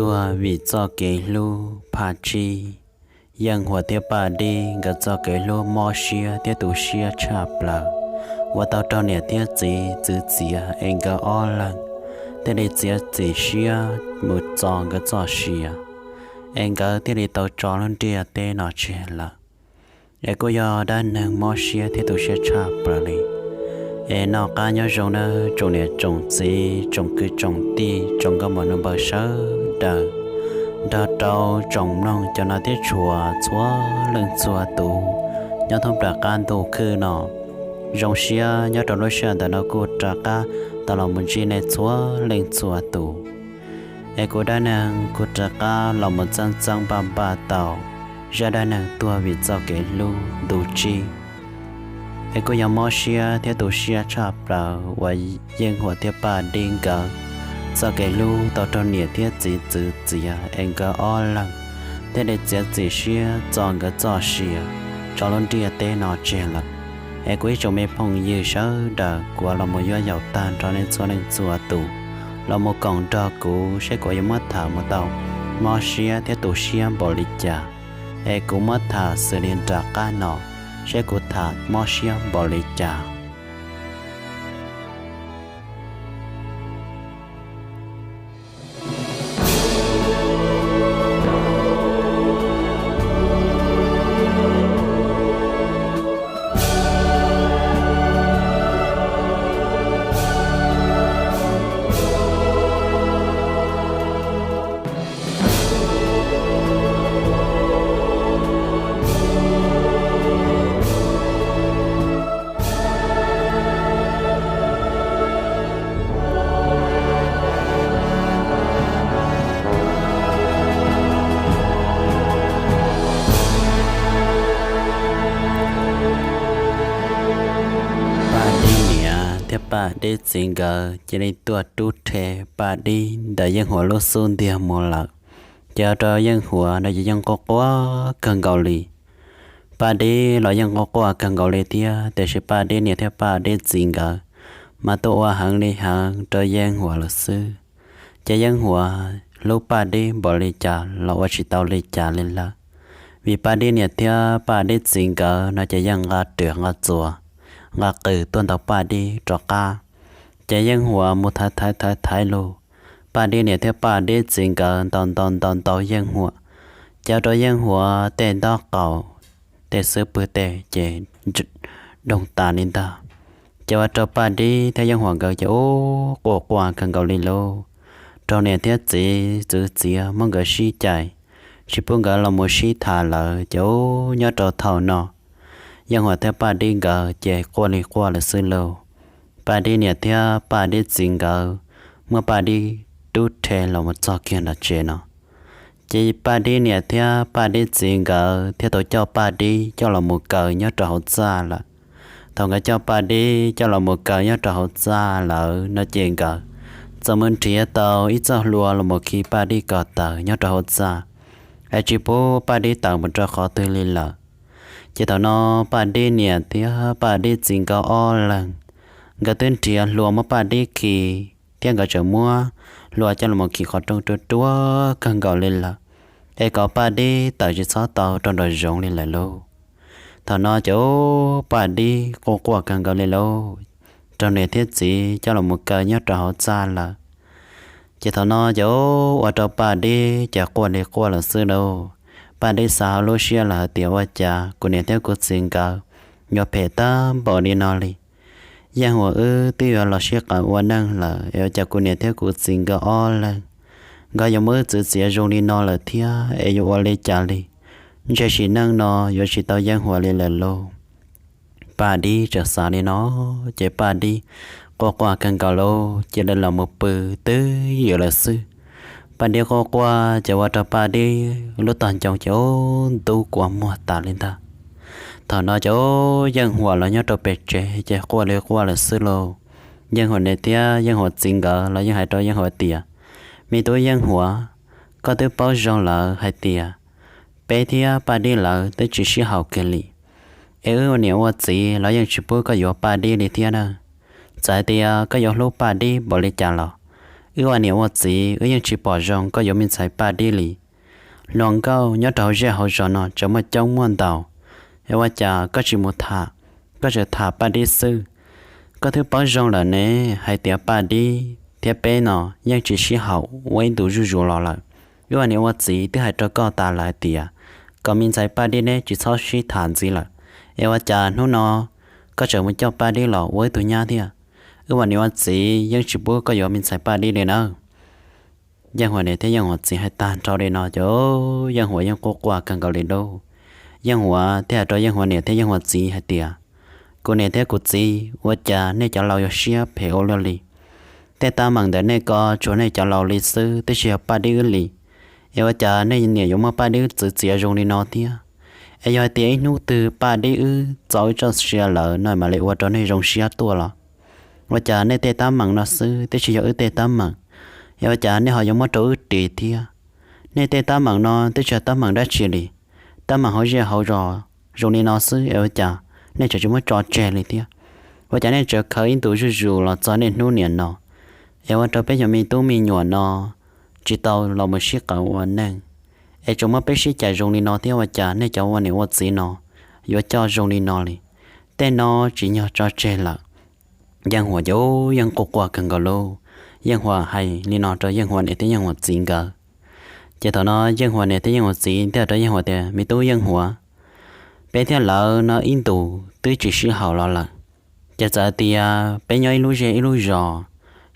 Tuag vim txoj kev hlub phav tsib. Yeej Huas thiab Paj Dib nkawd txoj kev hlub mob siab thiab tu siab tshaj plaws, ua tau raug niam thiab txiv txwv txiav es nkawd ob leeg thiaj li txiav txim siab mus txo nkawd txoj sia, es nkawd thiaj li tau tso lub ntiaj teb no tseg lawm. Es kuj yog dab neeg mob siab thiab tu siab tshaj plaws li. Es noj qab nyob zoo nawb tsoom niam tsoom txiv tsoom kwv tsoom tij tsoom nkauj muam nus npawg sawv daws, nrog rau tsoom mloog cov no thiab tshua txhua leej txhua tus nyob thoob plaws qab ntuj khwb no. Zoo siab nyob rau lub sij hawm ntawm no kuj rov qab tau los mus ntsib nej txhua leej txhua tus. Es kuv dab neeg kuj rov qab los mus txeeb txeeb npaj npaj tau zaj dab neeg tuag vim txoj kev hlub ntu tsib. Es kuj yog mob siab thiab tu siab tshaj plaws uas Yeej Huas thiab Paj Dib nkawd txoj kev hlub tau raug niam thiab txiv txwv txiav es nkawd ob leeg thiaj li txiav txim siab txo nkawd txoj sia tso lub ntiaj teb no tseg lawm. Es kuv ib tsoom me phooj ywg sawv daws, kuv los mus yuav yaus tag nrho nej txhua leej txhua tus los mus koom nrog kuv saib kuv yuav muab tham mus tau mob siab thiab tu siab npaum li cas. Es kuv muab tham xws li nram qab no, saib kuv tham mob siab npaum li cas. Paj Dib niam thiab Paj Dib txiv nkawd cia li tuaj rub rhe Paj Dib ntawm Yeej Huas lub xub ntiag mus lawm. Ces ua rau Yeej Huas no ces yeej quaj quaj kawg nkaus li. Paj Dib los yeej quaj quaj kawg nkaus li thiab, tiam sis Paj Dib niam thiab Paj Dib txiv nkawd mas tuaj ua heev li heev rau Yeej Huas lawm xwb. Ces Yeej Huas hlub Paj Dib npaum li cas los ua tsis tau li cas li lawm, vim Paj Dib niam thiab Paj Dib txiv nkawd no ces yeej nqa riam nqa txuas, nqa qws tuaj ntaus Paj Dib rov qab. Ces Yeej Huas mus thaiv thaiv thaiv thaiv lug, Paj Dib niam thiab Paj Dib txiv nkawd ntaus ntaus ntaus ntaus Yeej Huas, ces ua rau Yeej Huas tej ntaub qaum, tej xub pwg tej ces doog tas li ntag. Ces ua rau Paj Dib thiab Yeej Huas nkawd ces ub quaj quaj kawg nkaus li lauj, raug niam thiab txiv txwv txiav muab nkawd sib cais, tsis pub nkawd los mus sib tham lawm ces ub nyob rau thaum no Yeej Huas thiab Paj Dib nkawd ces quaj li quaj lawm xwb lauj. Paj Dib niam thiab Paj Dib txiv nkawd muab Paj Dib rub rhe los mus txog kiag nram tsev no. Ces Paj Dib niam thiab Paj Dib txiv nkawd thiaj tau coj Paj Dib coj los mus kaw nyob rau hauv txaj lawm. Thaum nkawd coj Paj Dib coj los mus kaw nyob rau hauv txaj lawm no ces nkawd txawm mus nrhiav tau ib txoj hlua los mus khi Paj Dib kom tawm nyob rau hauv txaj, es tsis pub Paj Dib tawm mus rau qhov twg li lawm. Ces thaum no Paj Dib niam thiab Paj Dib txiv nkawd ob leeg, nkawd twb nrhiav hlua muab Paj Dib khi, thiab nkawd tseem muab hlua coj los khi qhov rooj ruaj ruaj kawg nkaus li lawm, es kom Paj Dib tawm tsis txhob tau rau nraum zoov li lawm lauj. Thaum no ces Paj Dib quaj quaj kawg nkaus li lauj, raug niam thiab txiv coj los mus kaw nyob rau hauv txaj lawm. Ces thaum no ces ua rau Paj Dib ces quaj li quaj lawm xwb lauj. Paj Dib xav hauv lub siab lawm hais tias ua cas kuv niam thiab kuv txiv nkawd yuav phem tag npaum li no li. Yeej Huas wb twb yuav los sib qawm ua neej lawm es ua cas kuv niam thiab kuv txiv nkawd ob leeg nkawd yuav muab wb txwv txiav zoo li no lawm thiab es yuav ua li cas li. Ntshe sim neej no yuav tsis tau Yeej Huas li lawm lauj. Paj Dib tseem xav li no, ces Paj Dib quaj quaj kawg nkaus lauj, cia li los mus pw twb ywm lawm xwb. Paj Dib quaj quaj ces ua rau Paj Dib lub tog ncoo ces ntub kua muag tas li ntag. Thaum no ces Yeej Huas los nyob rau pem tsev ces quaj li quaj lawm xwb lauj. Yeej Huas niam thiab Yeej Huas txiv nkawd los yeej hais rau Yeej Huas tias, me tub Yeej Huas, koj twb paub zoo lawm hais tias peb thiab Paj Dib lawv twb tsis sib haum kiag li, es wb ua niam ua txiv los yeej tsis pub koj yuav Paj Dib li thiab na. Txawm hais tias koj yuav hlub Paj Dib npaum li cas los Wb ua niam ua txiv wb yeej tsis pom zoo koj yuav me ntxhais Paj Dib li. Hluas nkauj nyob rau hauv zej hauv zos no tseem muaj coob muaj ntau, es ua cas koj tsis mus tham, koj tseem tham Paj Dib xwb? Koj twb paub zoo lawm ne, hais tias Paj Dib thiab peb no yeej tsis sib haum ua ib ntus zuj zus los lawm. Wb ua niam ua txiv twb hais rau koj tas lawm hais tias kom me ntxhais Paj Dib neb tsis txhob sib tham ntxiv lawm, es ua cas hnub no koj tseem mus coj Paj Dib los ua ib tug nyab thiab? Wb ua niam ua txiv yeej tsis pub koj yuav me ntxhais Paj Dib li nawb. Yeej Huas niam thiab Yeej Huas txiv hais tag nrho li no ces Yeej Huas yeej quaj quaj kawg nkaus li lauj. Yeej Huas thiaj hais rau Yeej Huas niam thiab Yeej Huas txiv hais tias, kuv niam thiab kuv txiv, ua cas nej cov laus yuav siab phem ua luaj li? Tej teeb meem ntawm nej ko tsuas nej cov laus li xwb, twb tsis yog Paj Dib wb li. Es ua cas nej niam yuav muab Paj Dib txwv txiav zoo li no thiab? Es yog hais tias ib hnub twg Paj Dib wb txo wb txoj sia lawm no mam li ua rau nej zoo siab tuaj los? Ua cas nej tej teeb meem no xwb, twb tsis yog wb tej teeb meem, es ua cas nej ho yuav muab rau wb ris thiab? Nej tej teeb meem no twb tsis yog teeb meem dab tsi li, teeb meem hauv zej hauv zos zoo li no xwb, es ua cas nej tseem tsis muab tso tseg li thiab? Ua cas nej tseem khaws ib ntus zuj zus los txog niaj hnub niam no, es ua rau peb cov me tub me nyuam no tsis tau los mus sib qawm ua neej, es tsuas muab peb sib cais zoo li no thiab, ua cas nej cov ua niam ua txiv no yuav coj zoo li no li? Tej no tsis nyog tso tseg lawm. Yeej Huas ces yeej quaj quaj kawg nkaus lauj. Yeej Huas hais li no rau Yeej Huas niam thiab Yeej Huas txiv nkawd. Ces thaum no Yeej Huas niam thiab Yeej Huas txiv thiaj rau Yeej Huas tias, me tub Yeej Huas, peb thiab lawv no ib ntus twb tsis sib haum los lawm, ces txawm tias peb nyob ib lub zej ib lub zos,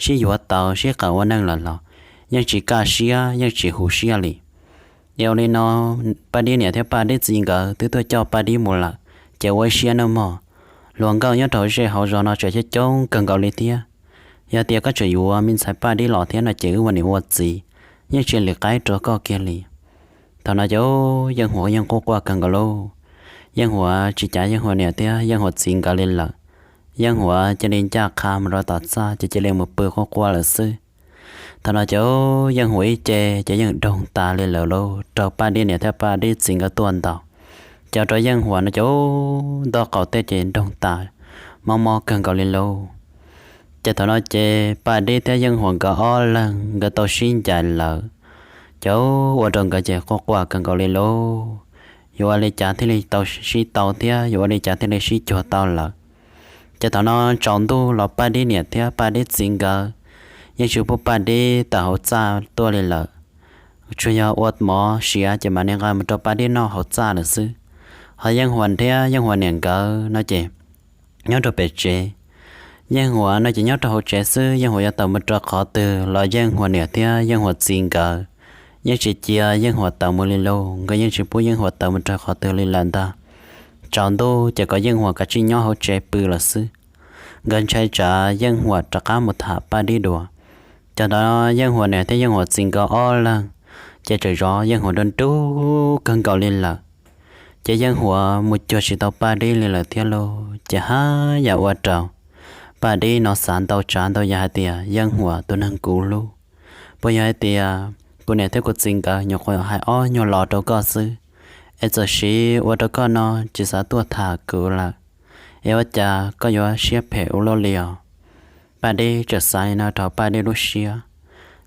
sib yuav tau sib qawm ua neej lawm los yeej tsis kaj siab yeej tsis huv siab li. Es ua li no, Paj Dib niam thiab Paj Dib txiv nkawd twb tuaj coj Paj Dib mus lawm, ces ua ib siab nawb mog. Hluas nkauj nyob rau hauv zej hauv zos no tseem coob coob kawg nkaus li thiab. Yog tias koj tseem yuav me ntxhais Paj Dib los thiab no ces wb ua niam ua txiv yeej tsis lim qaib rau koj kiag li. Thaum no ces Yeej Huas yeej quaj quaj kawg nkaus lauj. Yeej Huas tsis cav Yeej Huas niam thiab Yeej Huas txiv nkawd li lawm. Yeej Huas cia li ncaj qha mus rau tom txaj ces cia li mus pw quaj quaj lawm xwb. Thaum no ces Yeej Huas ib ce ces yeej doog tas li lawm lauj, raug Paj Dib niam thiab Paj Dib txiv nkawd tuaj ntaus, ces ua rau Yeej Huas no ces ntog qaum tej ces doog tas, mob mob kawg nkaus li lauj. Ces thaum no ces Paj Dib thiab Yeej Huas nkawd ob leeg nkawd tau sib ncaim lawm, ces ua rau nkawd ces quaj quaj kawg nkaus li lauj. Yuav ua li cas thiaj li tau sib tau thiab yuav ua li cas thiaj li sib cuag tau lawm. Ces thaum no tsaus ntuj los Paj Dib niam thiab Paj Dib txiv nkawd yeej tsis pub Paj Dib tawm hauv txaj tuaj li lawm. Tsuas yog ua mov siav ces mam li nqa mus rau Paj Dib noj hauv txaj lawm xwb. Ho Yeej Huas thiab Yeej Huas niam nkawd no ces nyob rau pem tsev. Yeej Huas no ces nyob rau hauv tsev xwb, Yeej Huas yuav tawm mus rau qhov twg los Yeej Huas niam thiab Yeej Huas txiv nkawd yeej tsis cia Yeej Huas tawm mus li lauj, nkawd yeej tsis pub Yeej Huas tawm mus rau qhov twg li lawm ntag. Tsaus ntuj ces kom Yeej Huas kav tsij nyob hauv tsev pw lawm xwb. Nkawd ntshai tsam Yeej Huas rov qab mus tham Paj Dib dua. Ces ntawd Yeej Huas niam thiab Yeej Huas txiv nkawd ob leeg ces tseem zov Yeej Huas nruj nruj kawg nkaus li lawm. Ces Yeej Huas mus cuag tsis tau Paj Dib li lawm thiab lauj. Ces haj yam ua rau Paj Dib no xav ntau tsav ntau yam hais tias, Yeej Huas tus neeg kuv hlub, puas yog hais tias kuv niam thiab kuv txiv nkawd nyuam qhuav hais ob nyuag lo rau koj xwb, es txawm sim ua rau koj no tsis xav tuaj tham kuv lawm, es ua cas koj yuav siab phem ua luaj li os? Paj Dib txawm xav li no rau Paj Dib lub siab,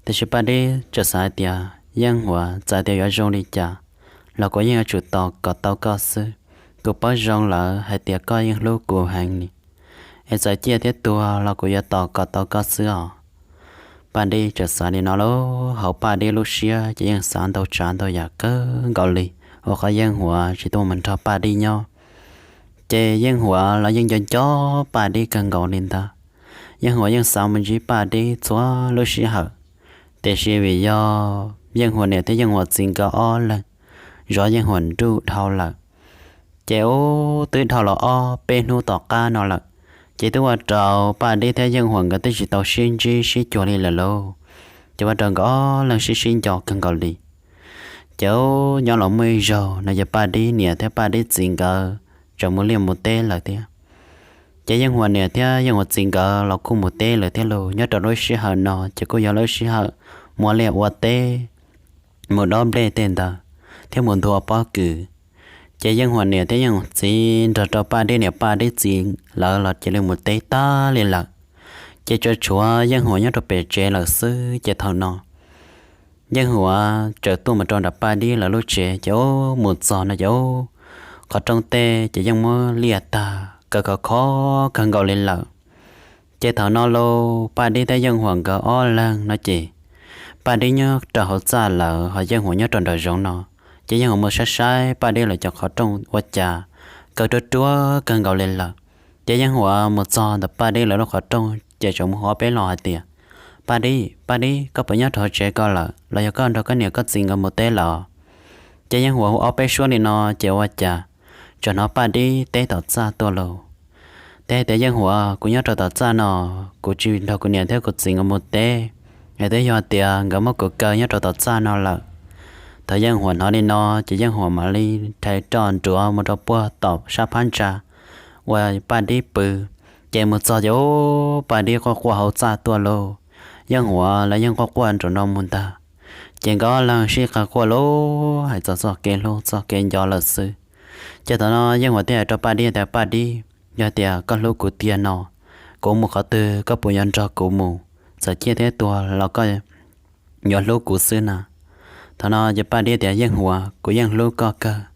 tiam sis Paj Dib txawm xav hais tias, Yeej Huas, txawm tias yuav zoo li cas los kuv yeej yuav tsum tos kom tau koj xwb. Kuv paub zoo lawm hais tias koj yeej hlub kuv heev li, es txawm ciaj thiab tuag los kuv yuav tos kom tau koj xwb os. Paj Dib txawm xav li no lauj, hauv Paj Dib lub siab ces yeej xav ntau tsav ntau yam kawg nkaus li, ua qhov Yeej Huas tsis tuaj mus nrog Paj Dib nyob. Ces Yeej Huas los yeej nco nco Paj Dib kawg nkaus li ntag. Yeej Huas yeej xav mus ntsib Paj Dib txhua lub sij hawm, tiam sis vim yog Yeej Huas niam thiab Yeej Huas txiv nkawd ob leeg zov Yeej Huas nruj dhau lawm. Ces ub twb dhau los ob peb hnub tom qab no lawm, ces twb ua rau Paj Dib thiab Yeej Huas nkawd twb tsis tau sib ntsib sib cuag li lawm lauj. Ces ua rau nkawd ob leeg sib sib nco kawg nkaus li. Ces ub nyob los muaj ib zaug no ces Paj Dib niam thiab Paj Dib txiv nkawd tseem mus liaj mus teb lawm thiab. Ces Yeej Huas niam thiab Yeej Huas txiv nkawd los kuj mus teb lawm thiab lauj. Nyob rau lub sij hawm no ces kuj yog lub sij hawm mus ua liaj ua teb, mus dob nplej tej ntawd thiab mus ntuav pob kws. Ces Yeej Huas niam thiab Yeej Huas txiv nrog rau Paj Dib niam Paj Dib txiv lawv los cia li mus teb tag li lawm. Ces tsuas tshuav Yeej Huam nyob rau pem tsev lawm xwb. Ces thaum no Yeej Huam txawm tuaj mus rau nram Paj Dib lawv lub tsev, ces ub mus txog no ces ub, qhov rooj tej ces yeej muab liaj tag kaw khov kho kawg nkaus li lawm. Ces thaum no los Paj Dib thiab Yeej Huam nkawd ob leeg no ces Paj Dib nyob rau hauv txaj lawm, ho Yeej Huam nyob rau nraum zoov no. Ces Yeej Huam mus saib saib Paj Dib lawv cov qhov rooj ua cas kaw ruaj ruaj kawg nkaus li lawm. Ces Yeej Huam mus txog ntawm Paj Dib lawv lub qhov rooj ces txawm mus hu ob peb los hais tias, Paj Dib, Paj Dib, koj puas nyob rau hauv tsev ko lawm los yog koj nrog koj niam koj txiv nkawd mus teb lawm? Ces Yeej Huam hu ob peb suab li no ces ua cas txawm hnov Paj Dib teb tom txaj tuaj los, teb tias, Yeej Huam, kuv nyob rau tom txaj no, kuv tsis nrog kuv niam thiab kuv txiv nkawd mus teb, es twb yog tias nkawd muab kuv kaw nyob rau tom txaj no lawm. Thaum Yeej Huam hnov li no ces Yeej Huam mam li rhais roj nruav mus rau puag tom sab phab ntsa uas Paj Dib pw. Ces mus txog ces ub, Paj Dib quaj quaj hauv txaj tuaj lauj. Yeej Huam los yeej quaj quaj nraum no mus ntag. Ces nkawd ob leeg sib qawg quaj lauj, hais txog txoj kev hlub txoj kev nco lawm xwb. Ces thaum no Yeej Huam thiaj hais rau Paj Dib tias, Paj Dib, yog tias koj hlub kuv tiag no, kuv mus qhov twg koj puas yuav nrog kuv mus? Txawm ciaj thiab tuag los koj yuav hlub kuv xwb na. Thaum no ces Paj Dib tias, Yeej Huam, kuv yeej hlub koj kawg,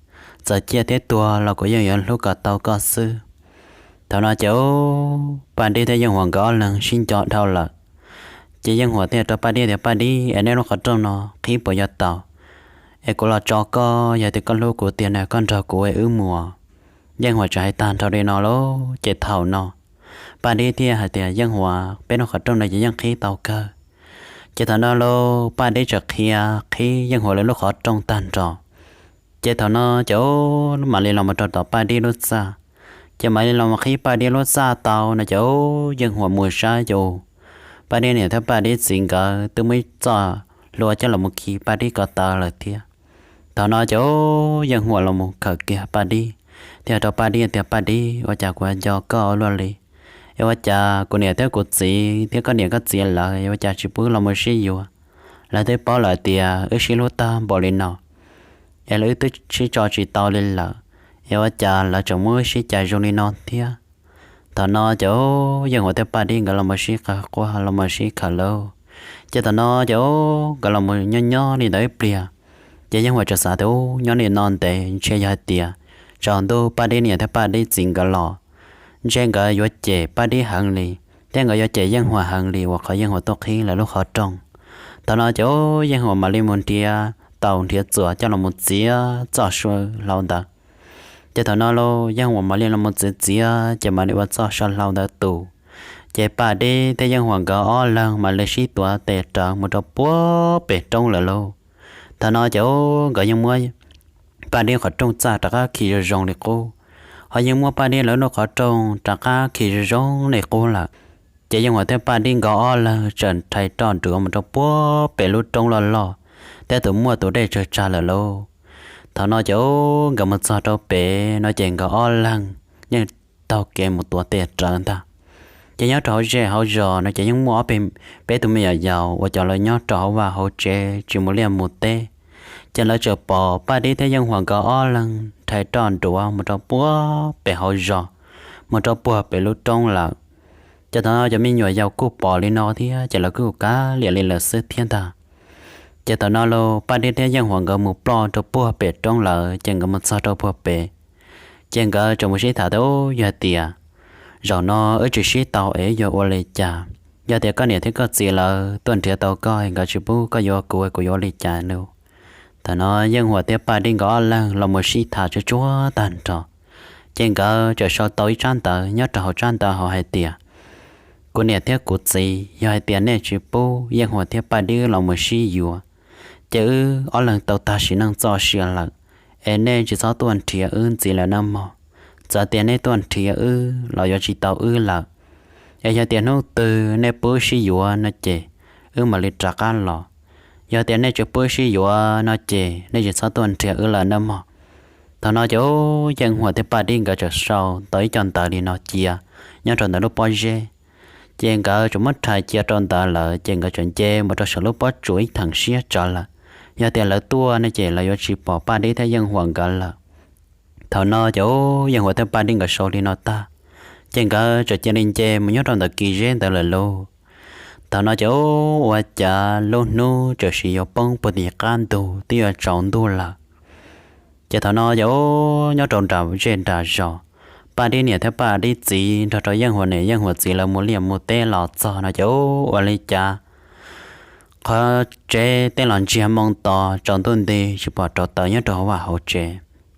txawm ciaj thiab tuag los kuv yeej yuav hlub kom tau koj xwb. Thaum no ces Paj Dib thiab Yeej Huam nkawd ob leeg sib nco dhau lawm. Ces Yeej Huam thiaj rau Paj Dib tias, Paj Dib, es nej lub qhov rooj no qhib puas yuav tau? Es kuv los tso koj, yog tias koj hlub kuv tiag no koj nrog kuv es wb mus. Yeej Huam txawm hais tag nrho li no lauj, ces thaum no Paj Dib thiaj hais tias, Yeej Huam, peb lub qhov rooj no ces yeej qhib tau kawg. Ces thaum no lauj, Paj Dib txawm qhia qhib Yeej Huam lawv lub qhov rooj tag nrho. Ces thaum no ces ub, mam li los mus rau tom Paj Dib lub txaj. Ces mam li los mus qhib Paj Dib lub txaj tau no ces ub, Yeej Huam mus saib ces ub, Paj Dib niam thiab Paj Dib txiv nkawd twb muaj ib txoj hlua coj los mus khi Paj Dib ko taw lawm thiab. Thaum no ces ub, Yeej Huam los mus khawm kiag Paj Dib, thiaj rau Paj Dib tias, Paj Dib, ua cas kuv nco koj ua luaj li, es ua cas kuv niam thiab kuv txiv thiab koj niam koj txiv lawv es ua cas tsis pub los mus sib yuav? Lawv twb paub lawm tias wb sib hlub tag npaum li no, es lawv wb twb sib tso tsis tau li lawm, es ua cas lawv tseem muab wb sib cais zoo li no thiab? Thaum no ces Yeej Huam thiab Paj Dib nkawd los mus sib qawg quaj los mus sib khawm lauj. Ces thaum no ces nkawd los mus nyob nyob li ntawd ib pliag, ces Yeej Huam txawm xav tias, Ub, nyob li no ntev ntshe yog hais tias tsaus ntuj Paj Dib niam thiab Paj Dib txiv nkawd los, ntshe nkawd yuav cem Paj Dib heev li, thiab nkawd yuav cem Yeej Huam heev li uas qhov Yeej Huam tuaj qhib lawv lub qhov rooj. Thaum no ces Yeej Huam mam li mus nrhiav taus nrhiav txuas coj los mus txiav txoj saw hlau ntawd. Ces thaum no los Yeej Huam mam li los mus txiav txiav ces mam li ua txoj saw hlau ntawd tus. Ces Paj Dib thiab Yeej Huam nkawd ob leeg mam li sib tuav tes rawv mus rau puag pem roob lawm lauj. Thaum no ces nkawd yeej muab Paj Dib qhov rooj txaj rov qab khi zoo zoo li qub, ho yeej muab Paj Dib lawv lub qhov rooj rov qab khi zoo zoo li qub lawm. Ces Yeej Huam thiab Paj Dib nkawd ob leeg txawm rhais roj nruav mus rau puag pem lub roob loj loj, thiab tus muaj tus dej tsawg tsag lawm lauj. Thaum no ces nkawd mus txog rau pem no ces nkawd ob leeg yeej taug kev mus tuav tes rawv ntag. Ces nyob rau hauv zej hauv zos no ces yeej muaj ob peb tug me nyuam yaus uas cov lawv nyob rau hauv vaj hauv tsev tsis mus liaj mus teb. Ces lawv txawm pom Paj Dib thiab Yeej Huam nkawd ob leeg rhais roj nruav mus rau puag pem hauv zos, mus rau puag pem lub roob lawm. Ces thaum no cov me nyuam yaus kuj pom li no thiab ces lawv kuj kav liam li lawm xwb thiab ntag. Ces thaum no los Paj Dib thiab Yeej Huam nkawd mus ploj rau puag pem roob lawm ces nkawd mus txog rau puag pem. Ces nkawd txawm mus sib tham tias, Ub, yog hais tias zaum no wb tsis sib tau es yuav ua li cas? Yog tias koj niam thiab koj txiv lawv tuaj nrhiav tau koj es nkawd tsis pub koj yuav kuv, kuv yuav ua li cas no? Thaum no Yeej Huam thiab Paj Dib nkawd ob leeg los mus sib tham tsuag tsuag tag nrho. Ces nkawd txawm sau tau ib tsab ntawv nyob rau hauv tsab ntawv hais tias, Kuv niam thiab kuv txiv, yog hais tias nej tsis pub Yeej Huam thiab Paj Dib los mus sib yuav, ces wb ob leeg tau tag sim neej txoj sia lawm, es nej tsis txhob tuaj nrhiav wb ntxiv lawm nawb mog. Txawm tias nej tuaj nrhiav wb los yuav tsis tau wb lawm. Es yog tias hnub twg nej pub wb sib yuav no ces wb mam li rov qab los. Yog tias nej tsis pub wb sib yuav no ces nej tsis txhob tuaj nrhiav wb lawm nawb mog. Thaum no ces Yeej Huam thiab Paj Dib nkawd txawm sau tau ib co ntawv li no cia nyob rau ntawm lub pob zeb. Ces nkawd txawm muab rhais cia rau ntawd lawm ces nkawd txawm nce mus rau saum lub pob tsuas ib theem siab tsawv lawm. Yog tias lawv tuaj no ces lawv yuav tsis pom Paj Dib thiab Yeej Huam nkawd lawm. Thaum no ces Yeej Huam thiab Paj Dib nkawd sau li no tag, Ces nkawd txawm cia li nce mus nyob rau ntawm kis zeb ntawd lawm lauj. Thaum no ces ua cas lub hnub txawm sim yuav poob puag tim qab ntug twb yuav tsaus ntuj lawm. Ces thaum no ces nyob rau nram zej nram zos, Paj Dib niam thiab Paj Dib txiv nrog rau Yeej Huam niam Yeej Huam txiv lawv mus liaj mus teb los txog no ces ua li cas qhov tsev tej los ntsiag moo to, tsaus ntuj nti tsis pom rauv taws nyob rau hauv vaj hauv tsev.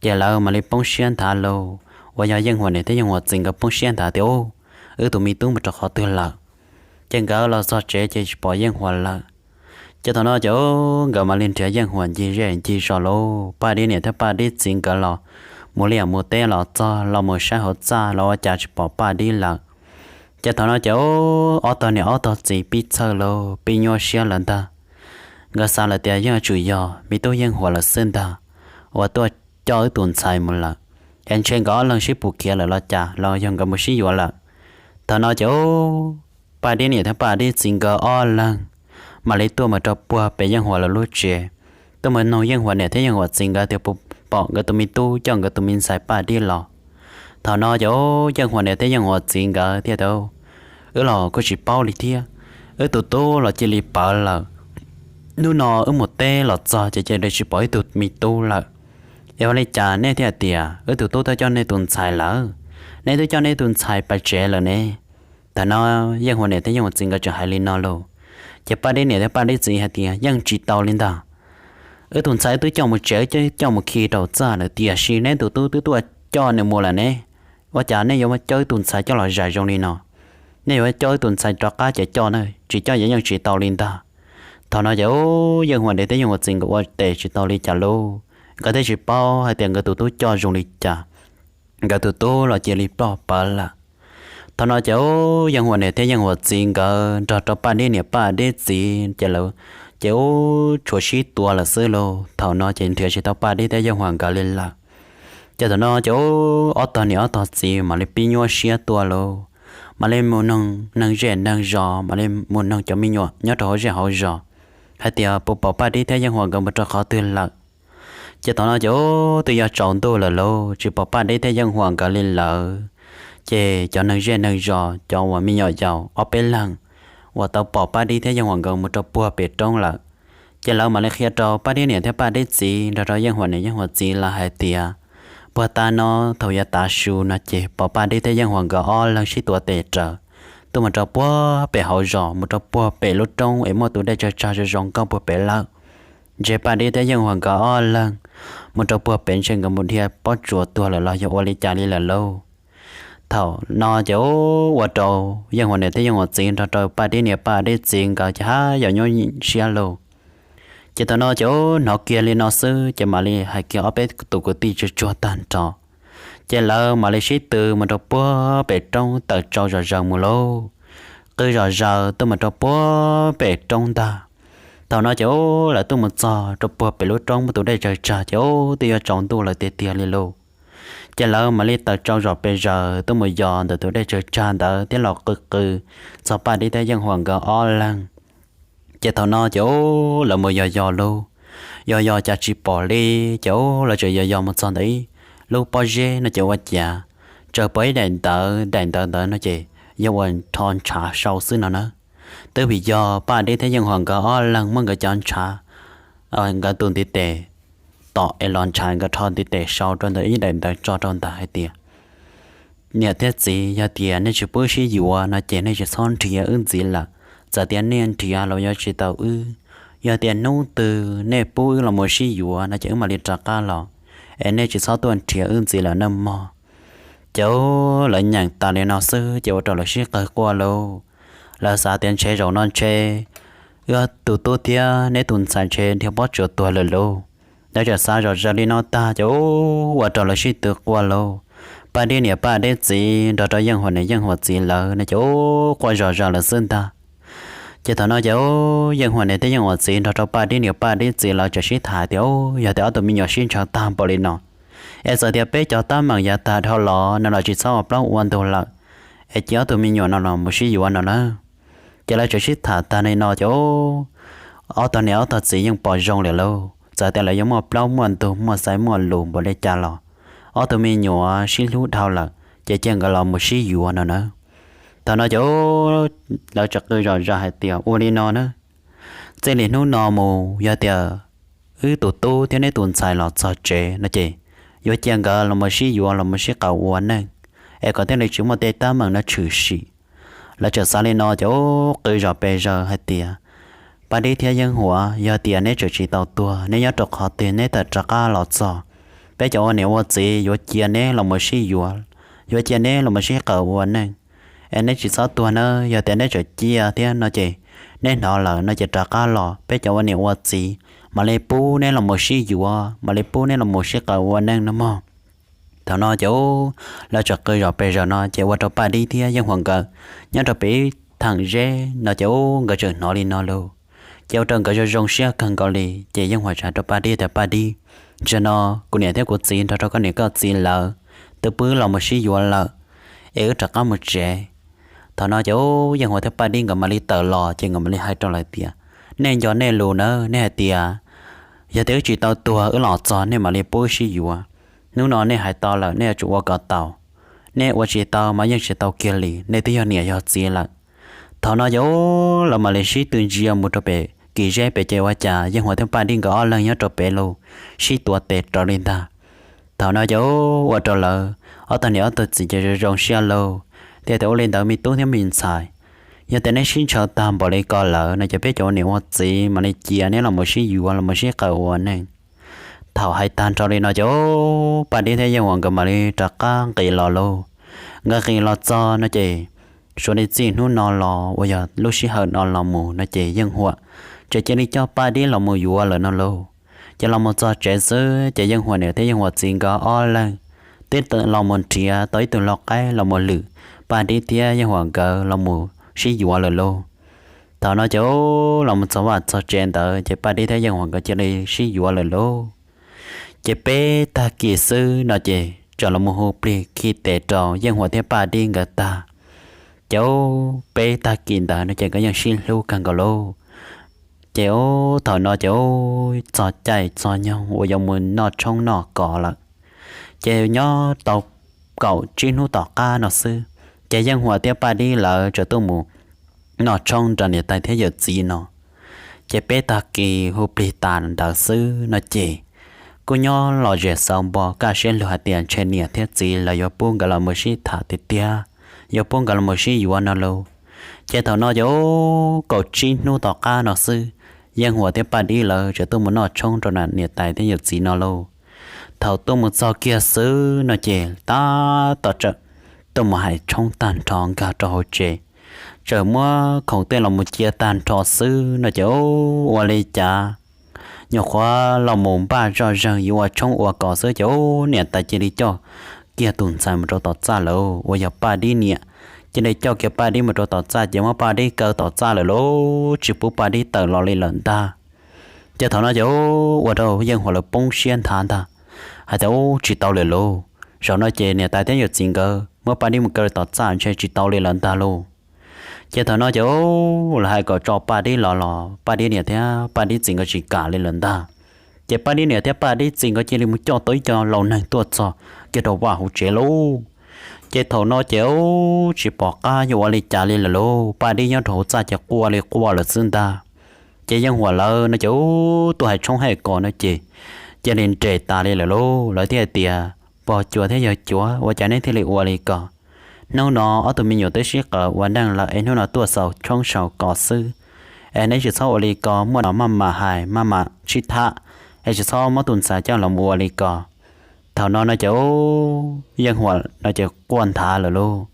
Ces lawv mam li poob siab nthav lauj, uas yog Yeej Huam niam thiab Yeej Huam txiv nkawd poob siab nthav tias, Ub, wb tus me tub mus rau qhov twg lawm? Ces nkawd los txog tsev ces tsis pom Yeej Huam lawm. Ces thaum no ces nkawd mam li nrhiav Yeej Huam ncig zej ncig zos lauj. Paj Dib niam thiab Paj Dib txiv nkawd los mus liaj mus teb los txog los mus saib hauv txaj los ua cas tsis pom Paj Dib lawm. Ces thaum no ces ob tog niam ob tog txiv pib txhawj lauj, pib nyuaj siab lawm ntag. Nkawd xav lawm tias yeej yuav tsum yog me tub Yeej Huam lawm xwb ntag, uas tuaj coj wb tus ntxhais mus lawm. Es ntshe nkawd ob leeg sib pus khiav lawm los cas los yog nkawd mus sib yuav lawm. Thaum no ces Paj Dib niam thiab Paj Dib txiv nkawd ob leeg mam li tuaj mus rau puag pem Yeej Huam lawv lub tsev, tuaj mus noog Yeej Huam niam thiab Yeej Huam txiv nkawd tias puas pom nkawd tus me tub coj nkawd tus me ntxhais Paj Dib los. Thaum no ces Yeej Huam niam thiab Yeej Huam txiv nkawd thiaj tias, Wb los kuj tsis paub li thiab, wb tus tub los cia li ploj lawm. Hnub no wb mus teb los txog ces cia li tsis pom wb tus me tub lawm. Es ua li cas nej thiaj tias wb tus tub twb coj nej tus ntxhais lawm? Nej twb coj nej tus ntxhais pais tsev lawm ne. Thaum no Yeej Huam niam thiab Yeej Huam txiv nkawd tseem hais li no lauj, ces Paj Dib niam thiab Paj Dib txiv hais tias, Yeej tsis tau li ntag. Wb tus ntxhais twb coj mus tsev, coj mus khi rau txaj lawm, tiam sis neb tus tub twb tuaj coj nws mus lawm ne. Ua cas nej yuav coj wb tus ntxhais coj los zais zoo li no? Nej yuav coj wb tus ntxhais rov qab ces coj na, tsis coj yeej tsis tau li ntag. Thaum no ces Yeej Huam niam thiab Yeej Huam txiv nkawd ua tes tsis tau li cas lauj, nkawd thiaj tsis paub hais tias nkawd tus tub coj zoo li cas, nkawd tus tub los cia li ploj plawg lawm. Thaum no ces Yeej Huam niam thiab Yeej Huam txiv nkawd nrog rau Paj Dib niam Paj Dib txiv ces lawv ces ub tshuav sib tua lawm xwb lauj. Thaum no ces nrhiav tsis tau Paj Dib thiab Yeej Huam nkawd li lawm. Ces thaum no ces ub ob tog niam ob tog txiv mam li pib nyuaj siab tuaj lauj, mam li mus noog neeg zej neeg zos, mam li mus noog cov me nyuam nyob rau hauv zej hauv zos hais tias puas pom Paj Dib thiab Yeej Huam nkawd mus rau qhov twg lawm. Ces thaum no ces ub twb yuav tsaus ntuj lawm lauj, tsis pom Paj Dib thiab Yeej Huam nkawd li lawm. Ces cov neeg zej neeg zos, cov uas me nyuam yaus ob peb leeg uas tau pom Paj Dib thiab Yeej Huam nkawd mus rau puag pem roob lawm, ces lawv mam li qhia rau Paj Dib niam thiab Paj Dib txiv nrog rau Yeej Huam niam Yeej Huam txiv lawv hais tias, puag ta no thaum yav tav su no ces pom Paj Dib thiab Yeej Huam nkawd ob leeg sib tua tes raws tuaj mus rau puag pem hauv zos, mus rau puag pem lub roob es muaj tus dej tsawg tsag zoo zoo nkauj puag pem lawm. Ntshe Paj Dib thiab Yeej Huam nkawd ob leeg mus rau puag pem ntshe nkawd mus dhia pob tsuas tuag lawm los yog ua li cas li lawm lauj. Thaum no ces ua rau Yeej Huam niam thiab Yeej Huam txiv nrog rau Paj Dib niam Paj Dib txiv nkawd ces haj yam nyuaj siab lauj. Ces thaum no ces hnov kiag li no xwb ces mam li hais kiag ob peb tus kwv tij tsuag tsuag tag nrho, ces lawv mam li sib tw mus rau puag pem roob tawm tsau zom zaws mus lauj. Qw zom zaws tuaj mus rau puag pem roob ntag. Thaum no ces lawv tuaj mus txog rau puag pem lub roob muaj tus dej tsawg tsag ces twb yuav tsaus ntuj lawm tiag tiag li lauj. Ces lawv mam li tawm tsau zom pes zaws tuaj mus yos ntawm tus dej tsawg tsag ntawd thiab los qw qw txog Paj Dib thiab Yeej Huam nkawd ob leeg. Ces thaum no ces lawv mus yos yos lauj, yos yos cas tsis pom li. Ces lawv tseem yos yos mus txog ntawm ib lub pob zeb no ces ua cas tseem pom ib daim ntawv, daim ntawv ntawd no ces yog uas rho ntshav sau xwb no na. Twb vim yog Paj Dib thiab Yeej Huam nkawd ob leeg muab nkawd cov ntshav, nkawd tus ntiv tes tom es los ntshav, nkawd rho ntiv tes sau rau ntawm ib daim ntawv tso rau ntawd hais tias, niam thiab txiv, yog tias nej tsis pub sib yuav no ces nej tsis txhob nrhiav wb ntxiv lawm. Txawm tias nej nrhiav los yuav tsis tau wb. Yog tias hnub twg nej pub wb los mus sib yuav no ces wb mam li rov qab los, es nej tsis txhob tuaj nrhiav wb ntxiv lawm nawb mog. Ces lawv nyeem tas li no xwb ces ua rau lawv sib qawg quaj lauj. Lawv xav tias ntshe zaum no ntshe wb tus tub thiab neb tus ntxhais ntshe dhia pob tsuas tuag lawm lauj. Lawv tseem xav zom zaws li no tag ces ua rau lawv sib tw quaj lauj. Paj Dib niam Paj Dib txiv nrog rau Yeej Huam niam Yeej Huam txiv lawv no ces quaj zom zaws lawm xwb ntag. Ces thaum no ces Yeej Huam niam thiab Yeej Huam txiv nrog rau Paj Dib niam Paj Dib txiv lawv tseem sib tham tias, Yog tias ob tug me nyuam sib ntshaw tag npaum li no, es txawm tias peb cov teeb meem yav tag dhau los no los tsis txhob ua plaub ua ntug lawm, es cia ob tug me nyuam no los mus sib yuav no na. Ces lawv tseem sib tham tag li no ces ob tog niam ob tog txiv yeej pom zoo lawm lauj. Txawm tias lawv yuav muaj plaub muaj ntug muaj xaiv muaj lus npaum li cas los ob tug me nyuam sib hlub dhau lawm, ces cia nkawd los mus sib yuav no na. Thaum no ces lawv txawm qw zom zaws hais tias, ua li no na, txij li hnub no mus yog tias wb tus tub thiab neb tus ntxhais los txog tsev no ces yuav cia nkawd los mus sib yuav los mus sib qawm ua neej, es kom thiaj li tsis muaj tej teeb meem no tshwm sim. Lawv txawm xav li no ces qw zom pes zaws hais tias, Paj Dib thiab Yeej Huam, yog tias neb tseem tsis tau tuag, neb nyob rau qhov twg neb tawm rov qab los txog, peb cov ua niam ua txiv yuav cia neb los mus sib yuav, yuav cia neb los mus sib qawm ua neej, es neb tsis txhob tuag nawb. Yog tias neb tseem cia thiab no ces neb hnov lawm no ces rov qab los, peb cov ua niam ua txiv mam li pub neb los mus sib yuav, mam li pub neb los mus sib qawm ua neej no mog. Thaum no ces lawv txawm qw zom pes zaws no ces ua rau Paj Dib thiab Yeej Huam nkawd nyob rau pem theem zeb no ces nkawd txawm hnov li no lauj. Ces ua rau nkawd zoo zoo siab kawg nkaus li. Ces Yeej Huam txawm hais rau Paj Dib tias, Paj Dib, ntawm no kuv niam thiab kuv txiv nrog rau koj niam koj txiv lawv twb pw los mus sib yuav lawm, es wb rov qab mus tsev. Thaum no ces Yeej Huam thiab Paj Dib nkawd mam li tawm los ces nkawd mam li hais rau lawv tias, Nej nco nej lus na, nej hais tias yog tias wb tsis tau tuag wb los txog nej mam li pub wb sib yuav. Hnub no nej hais tau lawm nej yuav tsum ua kom tau, nej ua tsis tau mas yeej tsis tau kiag li, nej twb yog niam yog txiv lawm. Thaum no ces lawv mam li sib tw ntsia mus rau pem kis zeb pem ces ua cas Yeej Huam thiab Paj Dib nkawd ob leeg nyob rau pem los sib tuav tes raws li ntag. Thaum no ces ua rau lawv ob tug niam ob tug txiv ces zoo zoo siab lauj, thiaj tias, Ua li ntawd me tub thiab me ntxhais, yog tias neb sib ntshaw tag npaum li ko lawm no ces peb cov ua niam ua txiv mam li cia neb los mus sib yuav los mus sib qawm ua neej. Thaum hais tag nrho li no ces Paj Dib thiab Yeej Huam nkawd mam li rov qab nqis los lauj. Nkawd nqis los txog no ces suav li txij hnub no los uas yog lub sij hawm no los mus no ces Yeej Huam txawm cia li coj Paj Dib los mus yuav lawm no lauj. Ces los mus txog tsev xwb ces Yeej Huam niam thiab Yeej Huam txiv nkawd ob leeg twb los mus nrhiav tau ib tug lau qaib los mus lwm Paj Dib thiab Yeej Huam nkawd los mus sib yuav lawm lauj. Thaum no ces los mus txog vaj txog tsev ntawd ces Paj Dib thiab Yeej Huam nkawd cia li sib yuav lawm lauj. Ces peb tag kis xwb no ces txawm los mus hu plig khi tes rau Yeej Huam thiab Paj Dib nkawd tag. Ces peb tag kis ntawd no ces nkawd yeej sib hlub kawg nkaus lauj. Ces thaum no ces txog caij txog nyoog uas yuav mus noj tshoob noj kos lawm. Ces nyob tau kaum tsib hnub tom qab no xwb, ces Yeej Huam thiab Paj Dib lawv txawm tuaj mus noj tshoob nrog niam tais thiab yawm txiv no. Ces peb tag kis hu plig tas ntawd xwb no ces kuj nyob los zem xaus npo kaj siab lug hais tias ntshe niam thiab txiv lawv yuav pub nkawd los mus sib tham tiag tiag, yuav pub nkawd los mus sib yuav no lauj. Ces thaum no ces kaum tsib hnub tom qab no xwb, Yeej Huam thiab Paj Dib lawv txawm tuaj mus noj tshoob rau niam tais thiab yawm txiv no lauj. Thaum tuaj mus txog kiag xwb no ces tab tom txawm tuaj mus hais tshoob tag nrho nkag rau hauv tsev, txawm muab khoom tej los mus cia tag nrho xwb no ces ua li cas nyuam qhuav los mus npaj zoj zeeg yuav ua tshoob ua kos xwb ces niam tais cia li coj kiag tus ntxhais mus rau tom txaj lawm uas yog Paj Dib niam. Cia li coj kiag Paj Dib mus rau tom txaj ces muab Paj Dib kaw tom txaj lawm lauj, tsis pub Paj Dib tawm los li lawm ntag. Ces thaum no ces ua rau Yeej Huam lawv poob siab nthav ntag, hais tias, Ub, tsis tau lawm lauj, zaum no ces niam tais thiab yawm txiv nkawd muab Paj Dib mus kaw tom txaj ntshe tsis tau li lawm ntag lauj. Ces thaum no ces lawv hais kom tso Paj Dib los los Paj Dib niam thiab Paj Dib txiv nkawd tsis kam li lawm ntag. Ces Paj Dib niam thiab Paj Dib txiv nkawd cia li mus coj tau ib co laus neeg tuaj txog kiag rau vaj hauv tsev lauj. Ces thaum no ces tsis pom qab yuav ua li cas li lawm lauj, Paj Dib nyob rau hauv txaj ces quaj li quaj lawm xwb ntag. Ces Yeej Huam lawv no ces tuaj hais tshoob hais kos no ces cia li nres tas li lawm lauj. Lawv thiaj hais tias, Pog cuas thiab yawg cuas, ua cas neb thiaj li ua li ko? Hnub no ob tug me nyuam twb sib qawm ua neej lawm es hnub no tuaj xaus tshoob xaus kos xwb, es neb tsis txhob ua li ko, muaj no maj mam hais maj mam sib tham, es tsis txhob muab tus ntxhais coj los ua li ko. Thaum no no ces Yeej Huam no ces quaj nthav lawm lauj.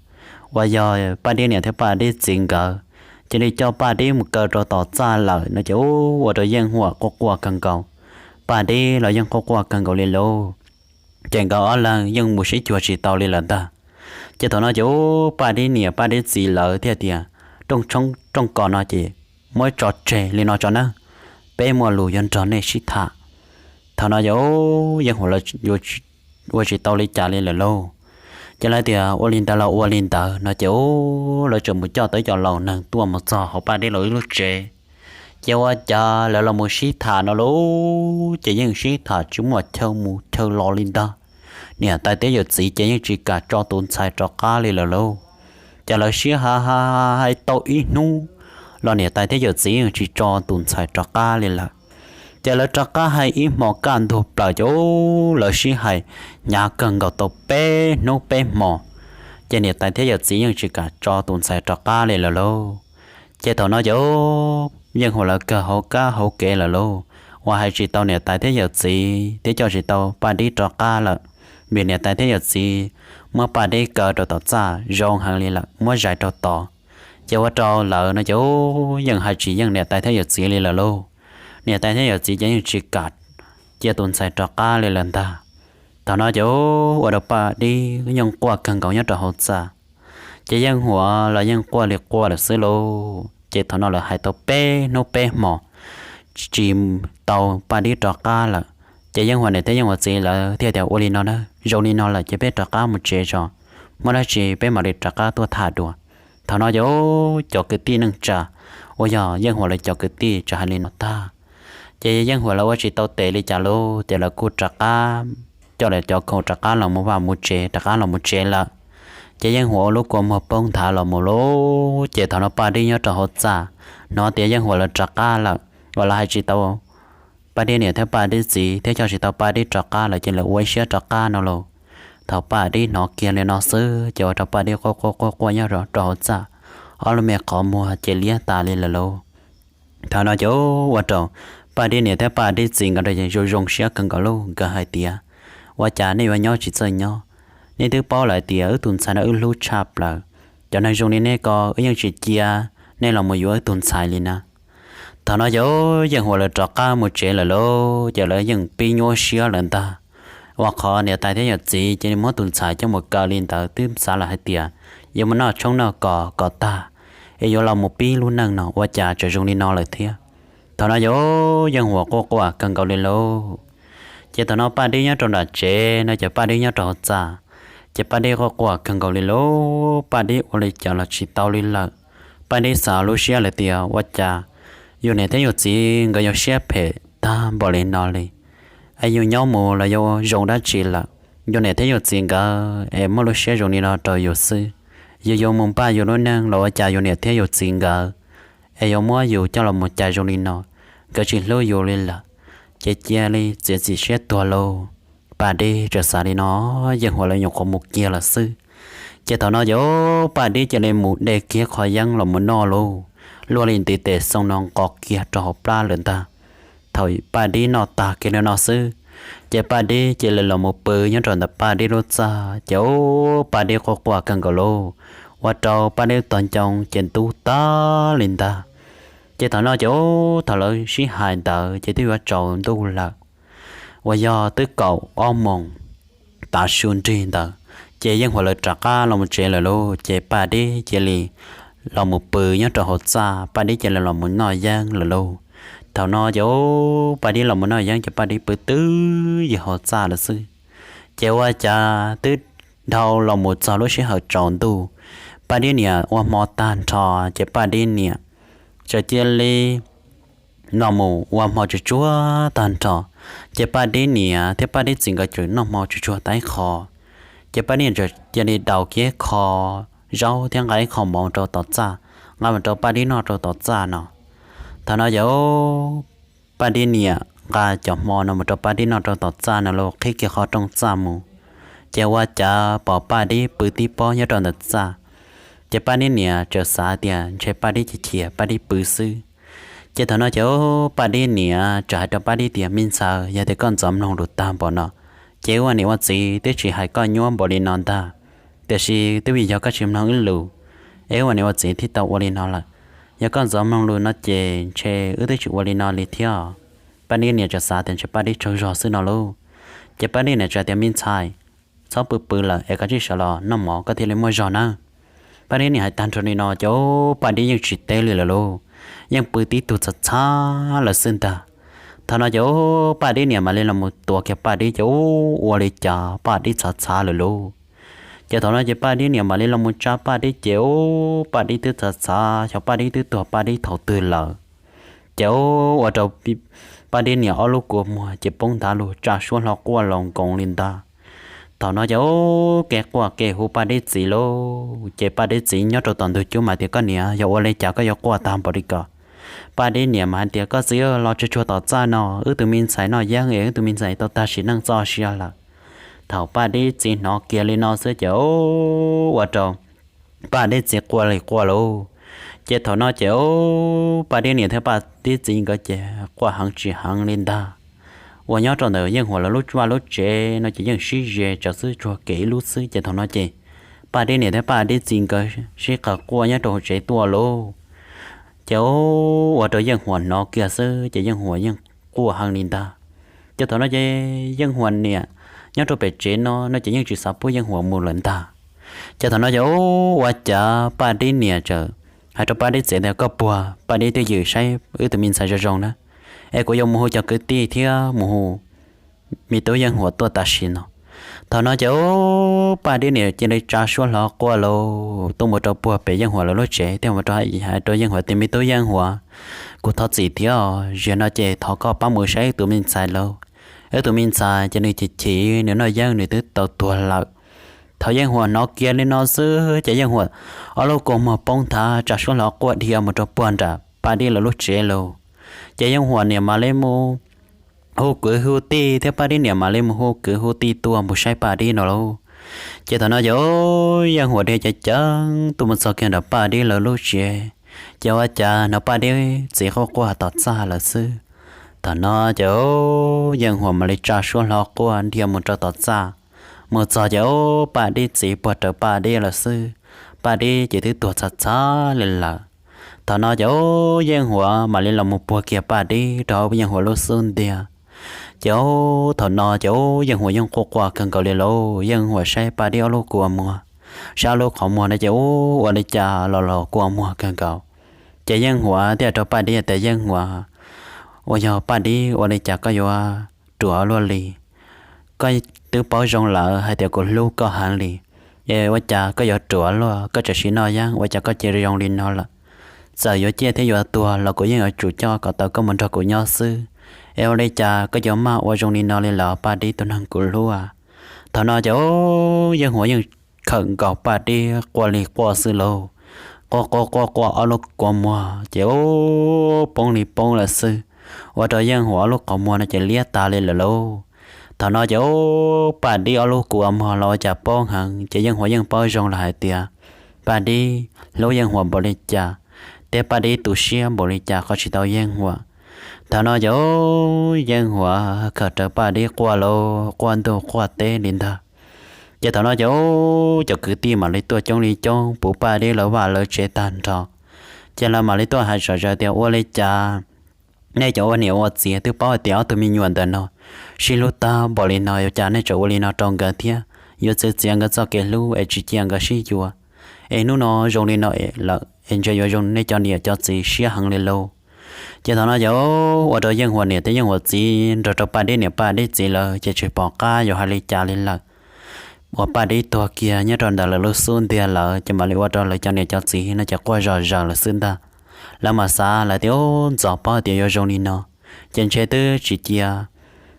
Uas yog Paj Dib niam thiab Paj Dib txiv nkawd cia li coj Paj Dib mus kaw rau tom txaj lawm no ces ua rau Yeej Huam quaj quaj kawg nkaus, Paj Dib los yeej quaj quaj kawg nkaus li lauj. Ces nkawd ob leeg yeej mus sib cuag tsis tau li lawm ntag. Ces thaum no ces Paj Dib niam Paj Dib txiv lawv thiaj tias, Rooj tshoob rooj kos no ces muab tso tseg li no tso nawb, peb muaj lus yuav nrog nej sib tham. Thaum no ces Yeej Huam lawv ua tsis tau li cas li lawm lauj. Ces lawv tias ua li ntawd los ua li ntawd no ces lawv txawm mus coj tau ib co laus neeg tuaj mus txog hauv Paj Dib lawv ib lub tsev. Ces ua cas lawv los mus sib tham no lauj, ces yeej sib tham tsis muaj chaw mus chaw los li ntag. niam tais thiab yawm txiv ces yeej tsis kam tso tus ntxhais rov qab li lawm lauj. Ces lawv sib hais hais tau ib hnub los niam tais thiab yawm txiv yeej tsis tso tus ntxhais rov qab li lawm. Ces lawv rov qab hais ib hmo kaj ntug plaws ces lawv sib hais hnyav kawg nkaus tau peb hnub peb hmo, ces niam tais thiab yawm txiv yeej tsis kam tso tus ntxhais rov qab li lawm lauj. Ces thaum no ces Yeej Huas lawv kawg hauv kab hauv kev lawm lauj, uas hais tsis tau niam tais thiab yawm txiv thiab coj tsis tau Paj Dib rov qab lawm, vim niam tais thiab yawm txiv muab Paj Dib kaw rau tom txaj zoo heev li lawm muab zais rau tod. Ces ua rau lawv no ces yeej hais tsis yeej niam tais thiab yawm txiv li lawm lauj. Niam tais thiab yawm txiv ces yeej tsis kam cia tus ntxhais rov qab li lawm ntag. Thaum no ces ua rau Paj Dib yeej quaj kawg nkaus nyob rau hauv txaj, ces Yeej Huas los yeej quaj li quaj lawm xwb lauj. Ces thaum no lawv hais tau peb hnub peb hmo tsis tau Paj Dib rov qab lawm. Ces Yeej Huas niam thiab Yeej Huas txiv lawv thiaj tias ua li no na, zoo li no lawm ces peb rov qab mus tsev tso, muaj dab tsi peb mam li rov qab tuaj tham dua. Thaum no ces cov kwv tij neej tsa uas yog Yeej Huas lawv cov kwv tij txawm hais li no tag, ces Yeej Huas lawv ua tsis tau tes li cas lauj, ces lawv kuj rov qab coj lawv cov khoom rov qab los mus vaj mus tsev, rov qab los mus tsev lawm. Ces Yeej Huas ua lub kua muag poob nthav los mus lauj. Ces thaum no Paj Dib nyob rau hauv txaj hnov tias Yeej Huas lawv rov qab lawm, uas lawv hais tsis tau Paj Dib niam thiab Paj Dib txiv thiab coj tsis tau Paj Dib rov qab lawm ces lawv ua ib siab rov qab no lauj. Thaum Paj Dib hnov kiag li no xwb ces ua rau Paj Dib quaj quaj quaj quaj nyob rau hauv txaj, ob lub me qhov muag ces liab tas li lawm lauj. Thaum no ces ua rau Paj Dib niam thiab Paj Dib txiv nkawd zoo zoo siab kawg nkaus lauj, nkawd hais tias ua cas nej yuav nyob tsis txawj nyob, nej twb paub lawm tias wb tus ntxhais no wb hlub tshaj plaws, cov neeg zoo li nej ko wb yeej tsis cia nej los mus yuav wb tus ntxhais li na. Thaum no ces Yeej Huas lawv rov qab mus tsev lawm lauj, ces lawv yeej pib nyuaj siab lawm ntag. Ua qhov niam tais thiab yawm txiv ces muab tus ntxhais coj mus kaw li ntawd twb xav lawm hais tias yuav mus noj tshoob noj kos kom tag es yuav los mus pib lub neej no, ua cas tseem zoo li no lawm thiab. Thaum no ces Yeej Huas quaj quaj kawg nkaus li lauj. Ces thaum no Paj Dib nyob rau nram tsev no ces Paj Dib nyob rau hauv txaj, ces Paj Dib quaj quaj kawg nkaus li lauj, Paj Dib ua li cas los tsis tau li lawm. Paj Dib xav lub siab lawm tias ua cas yus niam thiab yus txiv nkawd yuav siab phem tag npaum li no li, es yus nyob mus los yuav zoo dab tsi lawm. Yus niam thiab yus txiv nkawd es muaj lub siab zoo li no rau yus xwb, yus yuav mus npaj yus lub neej los ua cas yus niam thiab yus txiv nkawd es yuav muab yus coj los mus cais zoo li no, nkawd tsis hlub yus li lawm, ces cia li txiav txim siab tuag lauj. Paj Dib txawm xav li no, Yeej Huas lawv nyuam qhuav mus kiag lawm xwb. Ces thaum no ces Paj Dib cia li mus de kiag qho yeeb los mus noj lauj, luaj li ntiv tes xoo no nqos kiag rau hauv plab lawm ntag. Thaum Paj Dib noj tag kiag li no xwb, ces Paj Dib cia li los mus pw nyob rau ntawm Paj Dib lub txaj, ces Paj Dib quaj quaj kawg nkaus lauj, ua rau Paj Dib tog ncoo ces ntub tag li ntag. Ces thaum no ces thaum lawv sib hais ntawd ces twb yuav tsaus ntuj lawm, uas yog twb kaum ob moos tav su nrig ntawd, ces Yeej Huas lawv rov qab los mus tsev lawm lauj, ces Paj Dib cia li los mus pw nyob rau hauv txaj, Paj Dib cia li los mus noj yeeb lawm lauj. Thaum no ces Paj Dib los mus noj yeeb ces Paj Dib pw twb ywm hauv txaj lawm xwb. Ces ua cas twb dhau los mus txog lub sij hawm tsaus ntuj, Paj Dib niam ua hmo tag nrho, ces Paj Dib niam txawm cia li los mus ua hmo tsuag tsuag tag nrho, ces Paj Dib niam thiab Paj Dib txiv nkawd txawm noj hmo tsuag tsuag tag ib qho. Ces Paj Dib niam txawm cia li daus kiag ib qho zaub thiab nqa ib qho mov rau tom txaj, nqa mus rau Paj Dib noj rau tom txaj no. Thaum no ces Paj Dib niam nqa cov hmo no mus rau Paj Dib noj rau tom txaj no los qhib kiag qhov rooj txaj mus, ces ua cas pom Paj Dib pw tib pob nyob rau ntawm txaj. Ces Paj Dib niam txawm xav tias ntshe Paj Dib chim chim Paj Dib pw xwb. Ces thaum no ces Paj Dib niam txawm hais rau Paj Dib tias, me ntxhais, yog tias koj ntxov mloog lus tag npaum no, ces wb ua niam ua txiv twb tsis hais koj nyuaj npaum li no ntag. Tiam sis twb vim yog koj tsis mloog wb lus, es wb ua niam ua txiv thiaj tau ua li no lawm. Yog koj ntxov mloog lus no ces ntshe wb twb tsis ua li no li thiab. Paj Dib niam txawm xav tias ntshe Paj Dib tsaug zog xwb no lauj. Ces Paj Dib niam txawm tias, me ntxhais, txhob pw pw lawm es koj tsij sawv los noj mov koj thiaj li muaj zog nawb. Paj Dib niam hais tag nrho li no ces Paj Dib yeej tsis teb li lawm lauj, yeej pw tib tug txhav txhav lawm xwb ntag. Thaum no ces Paj Dib niam mam li los mus tuav kiag Paj Dib ces ua li cas Paj Dib txhav txhav lawm lauj. Ces thaum no ces Paj Dib niam mam li los mus tsa Paj Dib ces Paj Dib twb txhav txhav, xyov Paj Dib twb tuag Paj Dib thaum twg lawm. Ces ua rau Paj Dib niam ob lub kua muag ces poob nthav lug tsa suab hlo quaj los nkoos li ntag. Thaum no ces ub, kev quaj kev hu Paj Dib txiv lauj. Ces Paj Dib txiv nyob rau tom ntug cub mas tias, koj niam, yog ua li cas koj yuav quaj tag npaum li ko? Paj Dib niam mas hais tias, koj txiv, los tsuag tsuag tom txaj no, wb tus me ntxhais noj yeeb es wb tus me ntxhais tau tag sim neej txoj sia lawm. Thaum Paj Dib txiv hnov kiag li no xwb ces ua rau Paj Dib txiv quaj li quaj lauj. Ces thaum no ces ub, Paj Dib niam thiab Paj Dib txiv nkawd ces quaj heev tsis heev li ntag. Uas nyob rau ntawm Yeej Huam lawv lub vaj lub tsev no ces yeej sib ze tsawv xwb, tsuag kev ib lub xwb. Ces thaum no ces Paj Dib niam thiab Paj Dib txiv nkawd sib qawm quaj nyob rau hauv tsev tuaj lauj. Ces ub, ua rau Yeej Huam hnov kiag xwb ces Yeej Huam yeej quaj heev li ntag. Ces thaum no ces Yeej Huam niam nyob rau pem tsev no no ces yeej tsis xav pub Yeej Huam mus lawm ntag. Ces thaum no ces ub, ua cas Paj Dib niam txawm hais rau Paj Dib txiv tias, koj puag, Paj Dib twb ywm saib wb tus me ntxhais zoo zoo na, es kuv yuav mus hu cov kwv tij thiab mus hu me tub Yeej Huam tuaj tam sim no. Thaum no ces ub, Paj Dib niam cia li tsa suab hlo quaj lauj, tuaj mus rau puag pem Yeej Huam lawv lub tsev thiab mus rau hais rau Yeej Huam tias, me tub Yeej Huam, kuv thov txim thiab os, zaum no ces thov koj pab mus saib wb tus me ntxhais lauj. Wb tus me ntxhais ces nws chim chim, nws noj yeeb nws twb tau tuag lawm. Thaum Yeej Huam hnov kiag li no xwb ces Yeej Huam ob lub kua muag poob nthav, tsa suab hlo quaj dhia mus rau puag nram Paj Dib lawv lub tsev lauj. Ces Yeej Huam niam mam li mus hu kwv hu tij thiab Paj Dib niam mam li mus hu kwv hu tij tuaj mus saib Paj Dib no lauj. Ces thaum no ces ub, Yeej Huam dhia ceev ceev tuaj mus txog kiag nram Paj Dib lawv lub tsev. Ces ua cas hnov Paj Dib txiv quaj quaj tom txaj lawm xwb. Thaum no ces ub, Yeej Huam mam li tsa suab hlo quaj dhia mus rau tom txaj. Mus txog ces ub, Paj Dib txiv puag rawv Paj Dib lawm xwb. Paj Dib ces twb tuag txhav txhav li lawm. Thaum no ces ub, Yeej Huam mam li los mus puag kiag Paj Dib rau hauv Yeej Huam lub xub ntiag. Ces ub, thaum no ces ub, Yeej Huam yeej quaj quaj kawg nkaus li lauj. Yeej Huam saib Paj Dib ob lub kua muag, saib ob lub qhov muag no ces ub, ua li cas los los kua muag kawg nkaus. Ces Yeej Huam thiaj rau Paj Dib tias, Yeej Huam, ua yog Paj Dib, ua li cas koj yuav ruam luaj li? Koj twb paub zoo lawm hais tias kuv hlub koj heev li, es ua cas koj yuav ruam luaj, koj tseem sim noj yeeb, ua cas koj cia li zoo li no lawm? Txawm yuav ciaj thiab yuav tuag los kuv yeej yuav tsum coj kom tau koj mus nrog kuv nyob xwb, es ua li cas koj yuav maj ua zoo li no li lawm Paj Dib tus neeg kuv hlub? Thaum no ces ub, Yeej Huam yeej khawm nkaus Paj Dib quaj li quaj xwb lauj. Quaj quaj quaj quaj ob lub kua muag ces ub, poob li poob lawm xwb, ua rau Yeej Huam ob lub qhov muag no ces liab tas li lawm lauj. Thaum no ces ub, Paj Dib ob lub kua muag los ua cas poob heev ces Yeej Huam yeej paub zoo lawm hais tias Paj Dib hlub Yeej Huam npaum li cas, thiab Paj Dib tu siab npaum li cas kho tsis tau Yeej Huam. Thaum no ces ub, Yeej Huam khawm rawv Paj Dib quaj lauj, quaj ntuj quaj teb li ntag. Ces thaum no ces ub, cov kwv tij mam li tuaj coob li coob puv Paj Dib lawv vaj lawv tsev tag nrho. Ces lawv mam li tuaj hais zom zaws tias, ua li cas nej cov ua niam ua txiv twb paub hais tias ob tug me nyuam ntawm no sib hlub tag npaum li no, ua cas nej tseem ua li no rau nkawd thiab? Yuav txwv txiav nkawd txoj kev hlub es tsis cia nkawd sib yuav, es hnub no zoo li no lawm es ntshe yuav zoo nej cov niam cov txiv siab heev li lauj. Ces thaum no ces ua rau Yeej Huam niam thiab Yeej Huam txiv nrog rau Paj Dib niam Paj Dib txiv lawv ces tsis pom qab yuav hais li cas li lawm. Uas Paj Dib tuag kiag nyob rau ntawm lawv lub xub ntiag lawm ces mam li ua rau lawv cov niam cov txiv no ces quaj zom zaws lawm xwb ntag. Lawv mam xav lawm tias, ub, ntxov paub tias yuav zoo li no, ces ntshe twb tsis cia,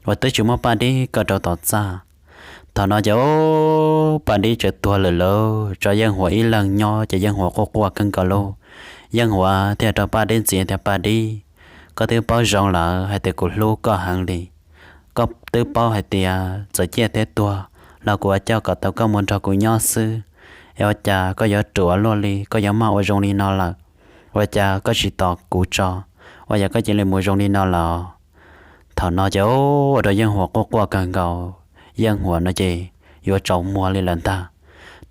uas twb tsis muab Paj Dib kaw rau tom txaj. Thaum no ces ub, Paj Dib tseem tuag lawm lauj, tso Yeej Huam ib leeg nyob ces Yeej Huam quaj quaj kawg nkaus lauj. Yeej Huam thiaj rau Paj Dib txiv tias, Paj Dib, koj twb paub zoo lawm hais tias kuv hlub koj heev li. Koj twb paub hais tias txawm ciaj thiab tuag los kuv yuav coj kom tau koj mus nrog kuv nyob xwb, es ua cas koj yuav ruam luaj li, koj yuav maj ua zoo li no lawm? Ua cas koj tsis tos kuv tso, ua cas koj cia li mus zoo li no lawm? Thaum no ces ua rau Yeej Huam quaj quaj kawg nkaus, Yeej Huam no ces yuav tsaus muag li lawm ntag.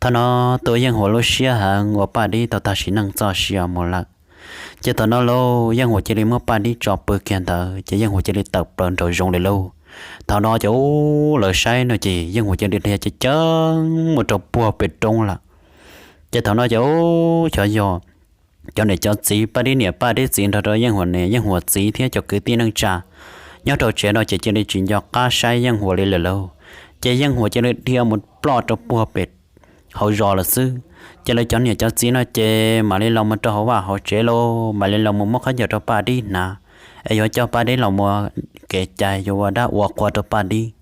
Thaum no tus Yeej Huam lub siab heev uas Paj Dib tau tag sim neej txoj sia mus lawm. Ces thaum no lauj, Yeej Huam cia li muab Paj Dib tso pw kiag ntawd ces Yeej Huam cia li tawm plaws nraum zoov li lauj. Thaum no ces ub, lawv saib no ces Yeej Huam cia li dhia ceev ceev mus rau puag pem roob lawm. Ces thaum no ces ub, xyov yog cov niam cov txiv, Paj Dib niam Paj Dib txiv nrog rau Yeej Huam niam Yeej Huam txiv thiab cov kwv tij neej tsa nyob rau tsev no ces cia li tsis nco qab saib Yeej Huam li lawm lauj. Ces Yeej Huam cia li dhia mus ploj rau puag pem hauv zos lawm xwb. Ces lawv cov niam cov txiv no ces mam li los mus rau hauv vaj hauv tsev lauj, mam li los mus muab khaub ncaws rau Paj Dib hnav, es yuav coj Paj Dib los mus kev cai, yuav ua dab ua qhua rau Paj Dib.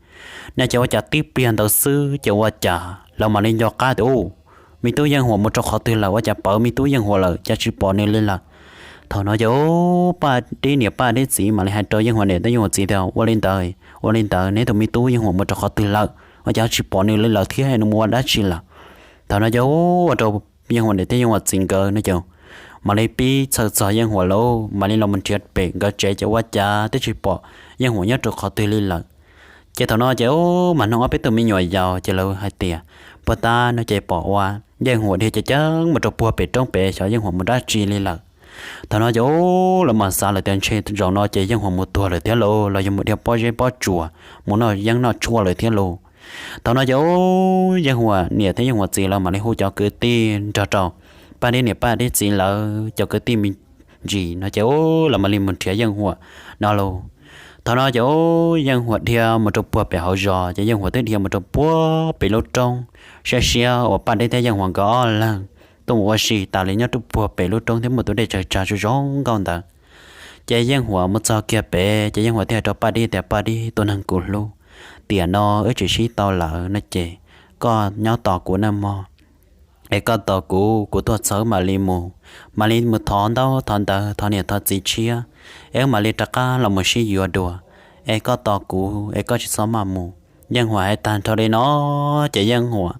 No ces ua cas tib pliag ntawd xwb ces ua cas lawv mam li nco qab tias, u, me tub Yeej Huam mus rau qhov twg lawm, ua cas pawv me tub Yeej Huam lawm cas tsis pom nws li lawm. Thaum no ces Paj Dib niam Paj Dib txiv mam li hais rau Yeej Huam niam thiab Yeej Huam txiv tias, ua li ntawd, ua li ntawd neb tus me tub Yeej Huam mus rau qhov twg lawm, ua cas tsis pom nws li lawm thiab, nws mus ua dab tsi lawm. Thaum no ces ua rau Yeej Huam niam thiab Yeej Huam txiv nkawd no ces mam li pib txhawj txog Yeej Huam lawm, mam li los mus nrhiav pem nkawd tsev ces ua cas twb tsis pom Yeej Huam nyob rau qhov twg li lawm. Ces thaum no ces u, mas hnov ob peb tug me nyuam yaus ces lawv hais tias, puag ta no ces pom ua Yeej Huam dhia ceev ceev mus rau puag pem roob pem xyov Yeej Huam mus dab tsi li lawm. Thaum no ces u, lawv mam xav lawm tias ntshe zaum no ces Yeej Huam mus tuag lawm thiab lauj, los yog mus dhia pob zeb pob tsuas mus noj yeeb noj tshuaj lawm thiab lauj. Thaum no ces u, Yeej Huam niam thiab Yeej Huam txiv lawv mam li hu cov kwv tij nrog rau Paj Dib niam Paj Dib txiv lawv cov kwv tij me ntsis no ces u, lawv mam li mus nrhiav Yeej Huam no lauj. Thaum no ces u, Yeej Huam dhia mus rau puag pem hauv zos ces Yeej Huam twb dhia mus rau puag pem lub roob siab siab uas Paj Dib thiab Yeej Huam nkawd ob leeg tuaj mus ua si tas li nyob rau puag pem lub roob thiab muaj tus dej tsawg tsag zoo zoo nkauj ntawd. Ces Yeej Huam mus txog kiag pem ces Yeej Huam thiaj hais rau Paj Dib tias, Paj Dib tus neeg kuv hlub, tiam no wb tsis sib tau lawm no ces koj nyob tos kuv nawb mog, es koj tos kuv, kuv tuaj txog wb mam li mus, mam li mus thov ntaub thov ntawv thov niam thov txiv tshiab, es wb mam li rov qab los mus sib yuav dua, es koj tos kuv es koj tsis txhob maj mus. Yeej Huam hais tag nrho li no ces Yeej Huam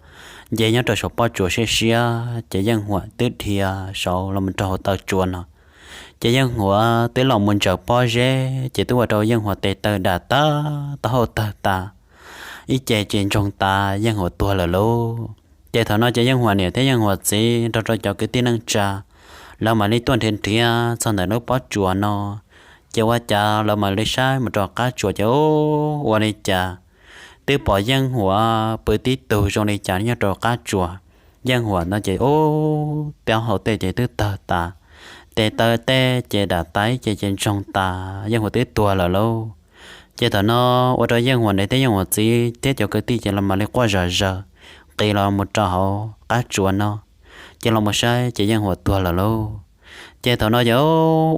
nce nyob rau saum pob tsuas siab siab ces Yeej Huam twb dhia saud los mus rau hauv taw tsua no. Ces Yeej Huam twb los mus ntsaws pob zeb ces twb ua rau Yeej Huam tes taw dam tag, taub hau tawg tas, ib ce ces ntsoog tas, Yeej Huam tuag lawm lauj. Ces thaum no ces Yeej Huam niam thiab Yeej Huam txiv nrog rau cov kwv tij neej tsa, lawv mam li tuaj nrhiav nrhiav txog ntawm lub pob tsuas no. Ces ua cas lawv mam li saib mus rau qab tsuas ces ua li cas twb pom Yeej Huam pw tib tug zoo li cas nyob rau qab tsuas. Yeej Huam no ces ub, taub hau tej ces twb tawg tas, tes taw tej ces dam taib ces ces ntsoog tas, Yeej Huam twb tuag lawm lauj. Ces thaum no ua rau Yeej Huam niam thiab Yeej Huam txiv thiab cov kwv tij ces los mam li quaj zom zaws qis los mus rau hauv qab tsuas no. Ces los mus saib ces Yeej Huam tuag lawm lauj. Ces thaum no ces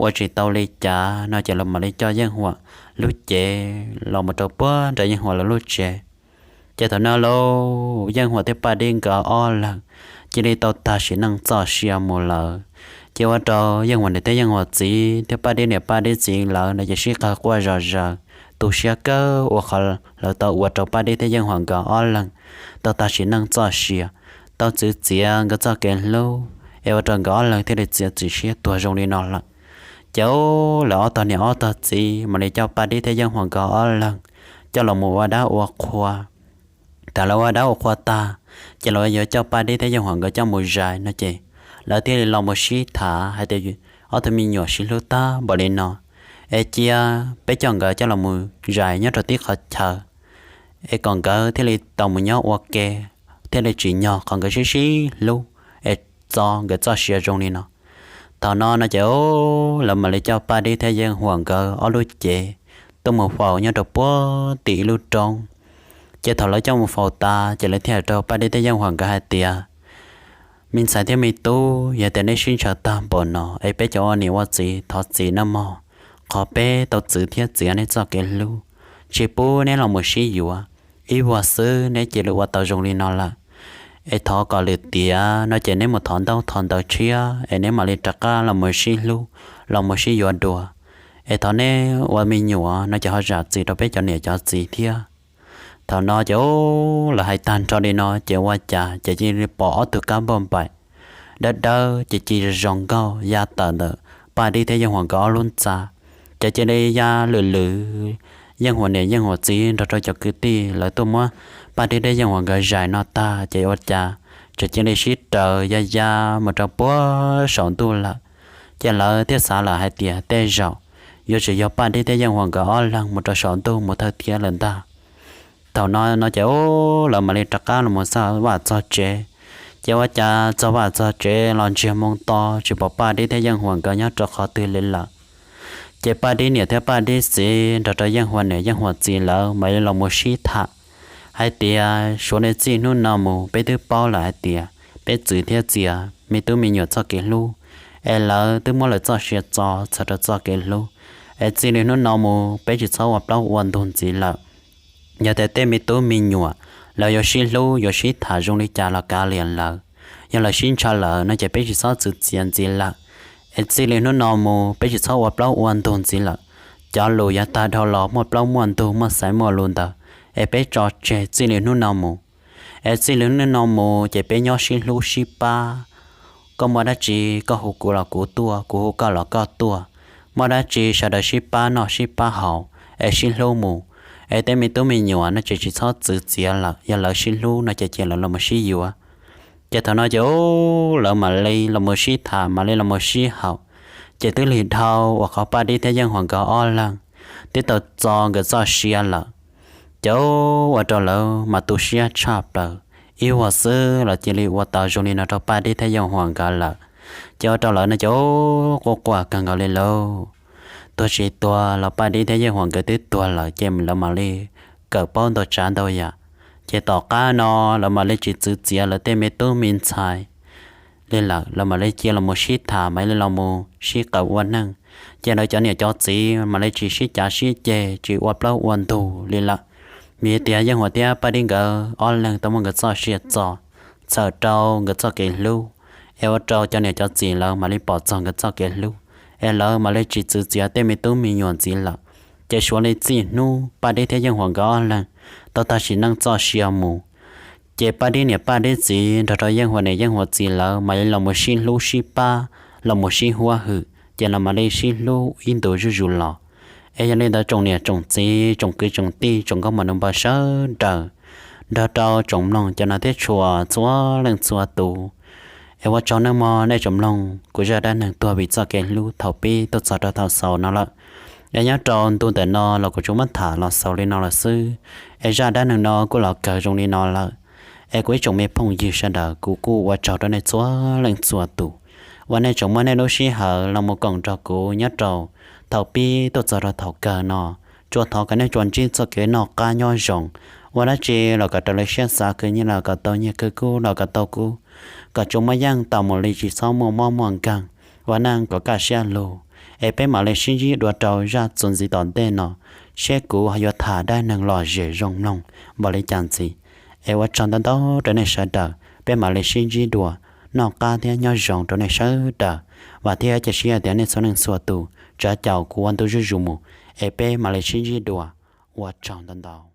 ua tsis tau li cas no ces lawv mam li coj Yeej Huam lub cev los mus rau puag nram Yeej Huam lawv lub tsev. Ces thaum no lauj, Yeej Huam thiab Paj Dib nkawd ob leeg cia li tau tag sim neej txoj sia mus lawm. Ces ua rau Yeej Huam niam thiab Yeej Huam txiv thiab Paj Dib niam Paj Dib txiv lawv no ces sib qawg quaj zom zaws, tu siab kawg ua qhov lawv tau ua rau Paj Dib thiab Yeej Huam nkawd ob leeg tau tag sim neej txoj sia, tau txwv txiav nkawd txoj kev hlub, es ua rau nkawd ob leeg thiaj li txiav txim siab tuag zoo li no lawm. Ces lawv ob tog niam ob tog txiv mam li coj Paj Dib thiab Yeej Huam nkawd ob leeg coj los mus ua dab ua qhua. Thaum lawv ua dab ua qhua tag, ces lawv yuav coj Paj Dib thiab Yeej Huam nkawd coj mus zais no ces lawv thiaj li los mus sib tham hais tias, ob tug me nyuam sib hlub tag npaum li no, es cia peb coj nkawd coj los mus zais nyob rau tib qhov chaw, es kom nkawd thiaj li tau mus nyob ua ke, thiaj li tsim nyog qhov nkawd sib sib hlub, es txo nkawd txoj sia zoo li no. Thaum no no ces lawv mam li coj Paj Dib thiab Yeej Huam nkawd ob lub cev tuaj mus faus nyob rau puag tim ib lub roob. Ces thaum lawv coj mus faus tas ces lawv thiaj hais rau Paj Dib thiab Yeej Huam nkawd hais tias, me ntxhais thiab me tub, yog tias neb sib ntshaw tag npaum no es peb cov ua niam ua txiv thov txim nawb mog, qhov peb tau txwv thiab txiav neb txoj kev hlub, tsis pub neb los mus sib yuav, ib vuag xwb neb cia li ua tau zoo li no lawm. Es thov kom lwm tiam no ces neb mus thov ntaub thov ntawv tshiab es neb mam li rov qab los mus sib hlub, los mus sib yuav dua. Es thov neb ua me nyuam no ces ho zam txim rau peb cov niam cov txiv thiab. Thaum no ces lawv hais tag nrho li no ces ua cas ces cia li pom ob tug kab npauj npaim dawb dawb ces ci zoo nkauj ya tawm ntawm Paj Dib thiab Yeej Huam nkawd ob lub ntxa. Ces cia li ya lwm lwm, Yeej Huam niam Yeej Huam txiv nrog rau cov kwv tij lawv tuaj muab Paj Dib thiab Yeej Huam nkawd zais no tag ces ua cas tseem cia li sib raws ya ya mus rau puag saum ntuj lawm. Ces lawv thiaj xav lawm hais tias tej zaum yuav tsis yog Paj Dib thiab Yeej Huam nkawd ob leeg mus rau saum ntuj mus thawj thiab lawm ntag. Thaum no no ces lawv mam li rov qab los mus txog vaj txog tsev. Ces ua cas txog vaj txog tsev los ntsiag moo to tsis pom Paj Dib thiab Yeej Huam nkawd nyob rau qhov twg li lawm. Ces Paj Dib niam thiab Paj Dib txiv nrog rau Yeej Huam niam Yeej Huam txiv lawv mam li los mus sib tham hais tias, suav nej txij hnub no mus peb twb paub lawm hais tias peb txwv thiab txiav me tub me nyuam txoj kev hlub, es lawv twb muab lawv txoj sia txo txog rau txoj kev hlub, es txij li hnub no mus peb tsis txhob ua plaub ua ntug ntxiv lawm. Yog tias tej me tub me nyuam lawv yuav sib hlub yuav sib tham zoo li cas los kav liam lawv. Yog lawv sib ntshaw lawm no ces peb tsis txhob txwv txiav ntxiv lawm. Es txij li hnub no mus peb tsis txhob ua plaub ua ntug ntxiv lawm. Cov lus yav tag dhau los muaj plaub muaj ntug muaj xaiv muaj lus ntawd, es peb tso tseg txij li hnub no mus. Es txij li hnub no mus ces peb nyob sib hlub sib pab. Koj muaj dab tsi koj hu kuv los kuv tuaj, kuv hu koj los koj tuaj. Muaj dab tsi sawv daws sib pab noj sib pab haus, es sib hlub mus. Es tej me tub me nyuam no ces tsis txhob txwv txiav lawm, yog lawv sib hlub no ces cia lawv los mus sib yuav. Ces thaum no ces lawv mam li los mus sib tham, mam li los mus sib haum. Ces twb lig dhau uas qhov Paj Dib thiab Yeej Huas nkawd ob leeg twb tau txo nkawd txoj sia lawm. Ces ua rau lawv mas tu siab tshaj plaws. Ib vuag xwb los cia li ua tau zoo li no rau Paj Dib thiab Yeej Huas nkawd lawm. Ces ua rau lawv no ces quaj quaj kawg nkaus li lauj. Tuag tsis tuag los Paj Dib thiab Yeej Huas nkawd twb tuag lawm ces lawv mam li kawm paub ntau tsav ntau yam. Ces tom qab no lawv mam li tsis txwv txiav lawv tej me tub me ntxhais li lawm, lawv mam li cia los mus sib tham, mam li los mus sib qawm ua neej. Ces lawv cov niam cov txiv mam li tsis sib cav sib ceg, tsis ua plaub ua ntug li lawm. Vim tias Yeej Huas thiab Paj Dib nkawd ob leeg tau muab nkawd txoj sia txo, txhawm rau nkawd txoj kev hlub, es ua rau cov niam cov txiv lawv mam li pom txog nkawd txoj kev hlub, es lawv mam li tsis txwv txiav tej me tub me nyuam ntxiv lawm. Ces suav li txij hnub Paj Dib thiab Yeej Huas nkawd ob leeg tau tag sim neej txoj sia mus, ces Paj Dib niam Paj Dib txiv nrog rau Yeej Huas niam Yeej Huas txiv lawv mam li los mus sib hlub sib pab, los mus sib huab hwm, ces lawv mam li sib hlub ib ntus zuj zus los. Es yog li ntawd tsoom niam tsoom txiv, tsoom kwv tsoom tij, tsoom nkauj muam nus npawg sawv daws, nrog rau tsoom mloog cov no thiab tshua txhua leej txhua tus, es ua tsaug nawb mog nej tsoom mloog kuv zaj dab neeg Tuag Vim Txoj Kev Hlub thaum pib tuaj txog rau thaum xaus no lawm. Es nyob rau ntu ntawm no los kuv tsuas muab tham los xaus li no lawm xwb. Es zaj dab neeg no kuj los kawg zoo li no lawm. Es kuv ib tsoom me phooj ywg sawv daws, kuv kuj ua tsaug rau nej txhua leej txhua tus uas nej tseem muab nej lub sij hawm los mus koom nrog kuv nyob rau thaum pib tuaj txog rau thaum kawg no. Tsuas thov kom nej tsuas ntsib txoj kev noj qab nyob zoo, ua dab tsi los kom raws li siab xav, khwv nyiaj los kom tau nyiaj, khwv kub los kom tau kub, kom tsuas muaj yeej tau mus li, tsis txhob muaj mob muaj nkeeg, ua neej kom kaj siab lug. Es peb mam li sib ntsib dua rau zaj txuas ntxiv tom ntej no, seb kuv ho yuav tham dab neeg lom zem zoo mloog npaum li cas ntxiv. Es ua tsaug ntau ntau rau nej sawv daws, peb mam li sib ntsib dua, noj qab thiab nyob zoo rau nej sawv daws. Vam thiab cia siab tias nej txhua leej txhua tus tsav caum kuv ua ntu zuj zus mus, es peb mam li sib ntsib dua. Ua tsaug ntau ntau.